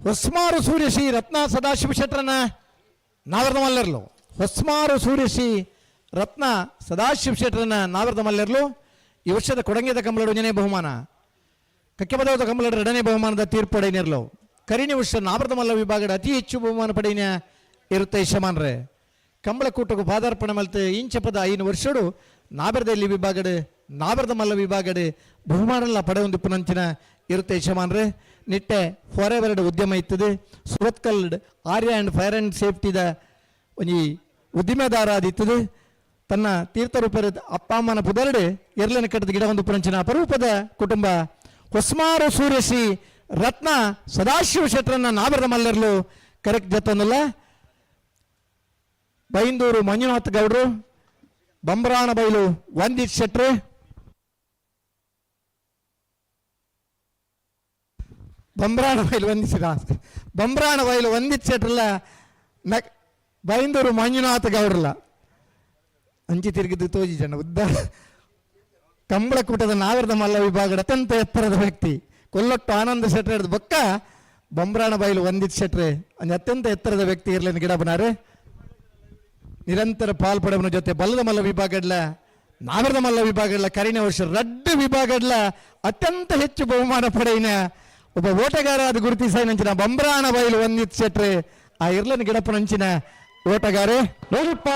ಹೊಸ್ಮಾರು ಸೂರ್ಯಶ್ರೀ ರತ್ನ ಸದಾಶಿವ ಶೆಟ್ಟರನ ನಾವರ್ದ ಮಲ್ಲರ್ಲು. ಹೊಸ್ಮಾರು ಸೂರ್ಯಶ್ರೀ ರತ್ನ ಸದಾಶಿವ ಶೆಟ್ಟರನ ನಾವರ್ದ ಮಲ್ಲರ್ಲು ಈ ವರ್ಷದ ಕೊಡಂಗೆದ ಕಂಬಳಡು ಒಂಜನೇ ಬಹುಮಾನ, ಕಕ್ಕೆಪದವದ ಕಂಬಳಡು ಎರಡನೇ ಬಹುಮಾನದ ತೀರ್ಪು ಪಡೆಯಿನಿರ್ಲು. ಕರಿಣಿ ವರ್ಷ ನಾವರ್ದ ಮಲ್ಲ ವಿಭಾಗದ ಅತಿ ಹೆಚ್ಚು ಬಹುಮಾನ ಪಡೆಯಿನ ಇರುತ್ತೆ ಯಜಮಾನ್ರೆ. ಕಂಬಳಕೂಟకు ಪಾದಾರ್ಪಣೆ ಮಲ್ತು ಇಂಚಪದ 5 ವರ್ಷಡು ನಾಬರ್ದಲ್ಲಿ ವಿಭಾಗಡ್, ನಾಬರ್ದ ಮಲ್ಲ ವಿಭಾಗಡ್ ಬಹುಮಾನಲ್ಲ ಪಡೆಯೊಂದಿಪ್ಪುನಂಚಿನ ಇರುತ್ತೆ ಯಜಮಾನ್ರೆ. ನಿಟ್ಟೆ ಫಾರೆವರ್ಡ್ ಉದ್ಯಮ ಇತ್ತದೆ. ಸುರತ್ಕಲ್ ಆರ್ಯ ಆ್ಯಂಡ್ ಫೈರ್ ಆ್ಯಂಡ್ ಸೇಫ್ಟಿದ ಒಂಜಿ ಉದ್ದಿಮೆದಾರ ಆದಿತ್ತದೆ. ತನ್ನ ತೀರ್ಥರೂಪರ ಅಪ್ಪ ಅಮ್ಮನ ಪುದರ್ಡ್ ಎರ್ಲೆನ ಕಟ್ಟದ ಗಿಡ ಒಂದು ಪುರಂಚಿನ ಅಪರೂಪದ ಕುಟುಂಬ. ಹೊಸ್ಮಾರು ಸೂರ್ಯಶ್ರೀ ರತ್ನ ಸದಾಶಿವ ಶೆಟ್ಟರನ್ನ ನಾಬರದ ಮಲ್ಲರ್ಲು ಕರೆಕ್ಟ್ ಜತ್ತೊಂದಲ್ಲ. ಬೈಂದೂರು ಮಂಜುನಾಥ್ ಗೌಡ್ರು, ಬಂಬ್ರಾಣ ಬೈಲು ವಂದಿತ್ ಶೆಟ್ರು. ಬಂಬ್ರಾಣ ಬೈಲು ವಂದಿಸಿದ, ಬಂಬ್ರಾಣ ಬೈಲು ವಂದಿತ್ ಶೆಟ್ರಲ್ಲ, ಬೈಂದೂರು ಮಂಜುನಾಥ ಗೌಡ್ರಲ್ಲ. ಅಂಚಿ ತಿರುಗಿದ್ದು ತೋಜಿ ಜನ ಉದ್ದ. ಕಂಬಳಕೂಟದ ನಾಗರದ ಮಲ್ಲ ವಿಭಾಗದ ಅತ್ಯಂತ ಎತ್ತರದ ವ್ಯಕ್ತಿ ಕೊಲ್ಲೊಟ್ಟು ಆನಂದ ಶೆಟ್ರ ಹಿಡ್ದು ಬೊಕ್ಕ ಬಂಬ್ರಾಣ ಬೈಲು ವಂದಿತ್ ಶೆಟ್ರೆ ಒಂದು ಅತ್ಯಂತ ಎತ್ತರದ ವ್ಯಕ್ತಿ ಇರ್ಲಿನ ಗಿಡ ಬನಾರೆ. ನಿರಂತರ ಪಾಲ್ಪಡವನ ಜೊತೆ ಬಲ್ಲದ ಮಲ್ಲ ವಿಭಾಗಡ್ಲ, ನಾಗರದ ಮಲ್ಲ ವಿಭಾಗಡ್ಲ ಕರಿನ ವರ್ಷ ರಡ್ಡು ವಿಭಾಗಡ್ಲ ಅತ್ಯಂತ ಹೆಚ್ಚು ಬಹುಮಾನ ಪಡೆಯಿನ ಒಬ್ಬ ಓಟಗಾರ ಅದು ಗುರುತಿಸಾಯಿನಂಚಿನ ಬಂಬ್ರಾಣ ಬೈಲು ವಂದಿತ್ ಶೆಟ್ರೆ ಆ ಇರ್ಲನ ಗಿಡಪ್ಪನಂಚಿನ ಓಟಗಾರೆ. ನೋಡಿಪ್ಪ.